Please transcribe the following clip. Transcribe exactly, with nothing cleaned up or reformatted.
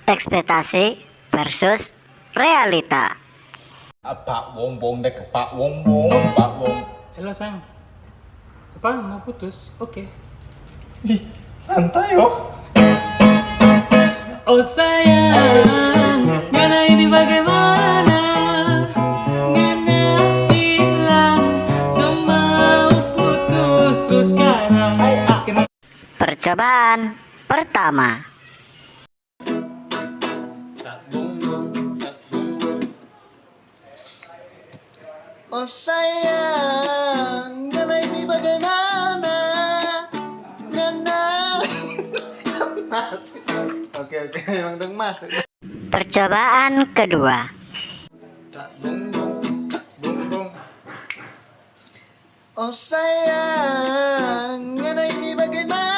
Ekspektasi versus realita. Pak Wong Bong dek Pak Wong Bong, Pak Wong. Halo, Sang. Apa, mau putus? Oke. Ih, santai oh. Oh sayang, ngana ini bagaimana? Ngana bilang so mau putus terus sekarang. Kenapa? Percobaan pertama. Oh sayang, ngana ini bagaimana? Ngana. Oke, oke, emang dong masuk. Percobaan kedua. Oh sayang, ngana ini bagaimana?